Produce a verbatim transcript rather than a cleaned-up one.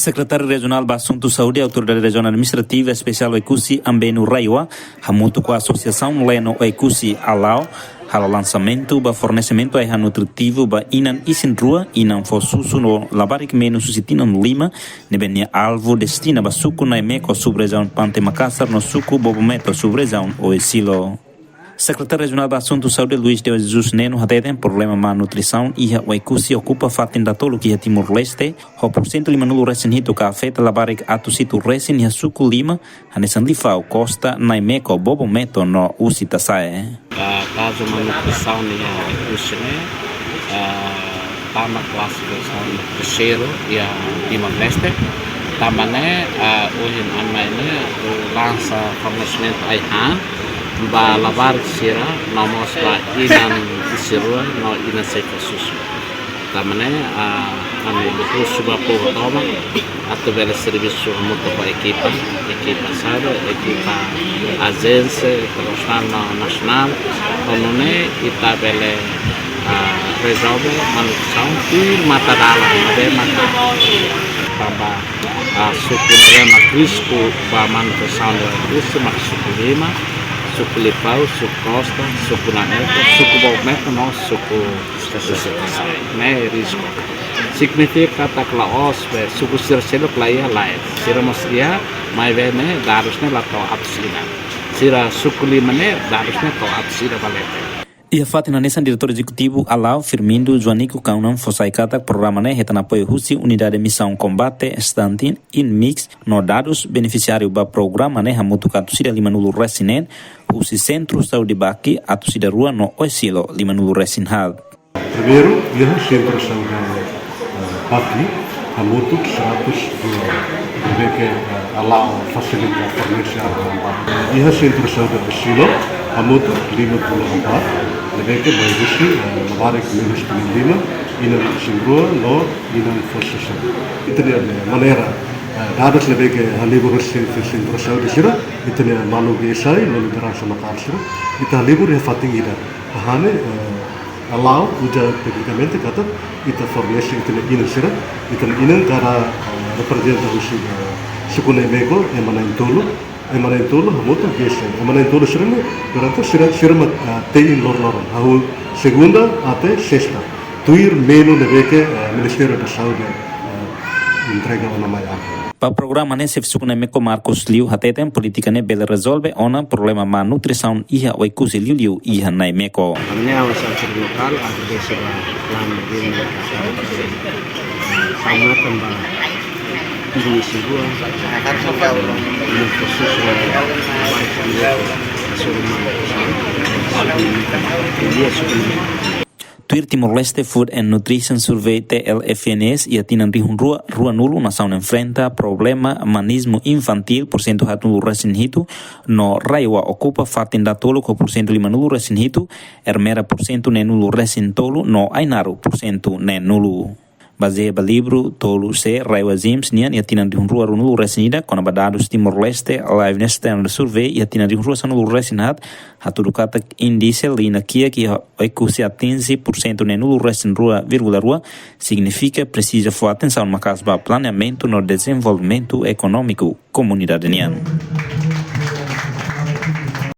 Sekretáriu Rejionál ba Asuntu Saúde, Autoridade Rejionál Administrativa Espesiál Oekusi Ambenu RAEOA, hamutuk ho Asosiasaun Leno Oekusi ALAO, halo lansamentu ba fornesimentu ai-han nutritivu ba inan isin-rua, inan fó susu no labarik menus husi tinan lima, ne'ebé nia alvu destina ba suku Naimeko, sub-rejiaun Pante Makasar, no suku Bobometo, sub-rejiaun Oesilo. Sekretáriu Rejionál ba Asuntu Saúde, Luis de Jesus Neno, hateten problema má nutrisaun iha Oekusi okupa fatin datoluk iha Timor-Leste, ho porsentu limanulu-resin-hitu ka afeta labarik atus hitu resin iha suku lima, hanesan Lifau, Kosta, Naimeko, Bobometo no Usi-Tasae. Ah, kazu má nutrisaun iha Oekusi ne'e, ah, tama klasifikasaun terseiru iha Timor-Leste. Tanba ne'e, ah, ohin ami mai ne'e, atu lansa fornesimentu ai-han ba labarik sira, no mós ba inan isin-rua no inan sei fó susu. Tanba ne'e, ah, ami husu ba povu tomak atu bele servisu hamutuk ho ekipa, ekipa saúde, ekipa ajénsia internasionál no nasionál, hodi nune'e ita bele, ah, rezolve má nutrisaun tuir matadalan ne'ebé maka, tanba, ah, suku ne'ebé mak risku ba má nutrisaun iha Oekusi mak suku lima, suku Lifau, suku Kosta, suku Naimeko, suku Bobometo no suku Usi-Tasae. Ne'e risku. Signifika katak la'ós be suku sira seluk la iha, lae. Sira mós iha, maibé ne'e dadus ne'e la to'o atus ida. Sira suku lima ne'e dadus ne'e to'o atus ida ba leten. Iha fatin hanesan, Diretór Ezekutivu ALAO, Firmindo Joanico Caunan, fó sai katak programa ne'e hetan apoiu husi Unidade Misaun Kombate Stunting, UNMIST, no dadus benefisiáriu ba programa ne'e hamutuk atus ida limanulu-resin-neen, husi Sentru Saúde Baki atus ida rua no Oesilo limanulu-resin-haat. Primeiru, iha Sentru Saúde, eh, Baki, hamutuk seratus dua, ne'ebé ke, eh, ALAO fasilita fornese ai-han ba. Iha Sentru Saúde Oesilo, hamutuk lima puluh empat, ne'ebé ke mai husi, eh, labarik menus tinan lima, inan isin-rua no inan fó susu. Ita-nia, eh, maneira, eh, dadus ne'ebé ke halibur husi, husi Sentru Saúde sira, ita-nia maluk GSI no lideransa lokál sira, ita halibur iha fatin ida. Hahane, eh, ALAO uza publikamente katak ita fornese ita-nia inan sira, ita-nia inan kada, eh, reprezenta husi, eh, suku Naimeko, ema na'in-tolu, ema na'in-tolu hamutuk GSI, ema na'in-tolu sira-ne'e, durante sira, sira mak, eh, te'in loroloron, hahú segunda até sesta. Tuir menu ne'ebé ke, eh, Ministériu da Saúde, eh, entrega ona mai ami. Ba programa ne'e, Xefe Suku Naimeko Marcos Liu hateten polítika ne'e bele rezolve ona problema má nutrisaun iha Oekusi, liuliu iha Naimeko. Ami-nia avansa lokál, atu desa ba planu de sama tanba ini sebuah ini khusus, eh, Tuir Timor-Leste Food and Nutrition Survey, T L F N S, iha tinan rihun rua ruanulu, nasaun enfrenta problema manizmu infantíl porsentu haatnulu-resin-hitu, no RAEOA okupa fatin datoluk ho porsentu limanulu-resin-hitu, Ermera porsentu neenulu-resin-tolu, no Ainaro porsentu neenulu. Bazeia ba livru tolu C, RAEOA Gyms nian, iha tinan rihun rua ruanulu-resin-ida, kona-ba dadus Timor-Leste Livestock Standard Survey, iha tinan rihun rua sanulu-resin-haat, hatudu katak índise liña kiak iha Oekusi atinje porsentu neenulu-resin-rua vírgula rua, signifika presiza fó atensaun maka'as ba planeamentu no dezenvolvimentu ekonómiku komunidade nian.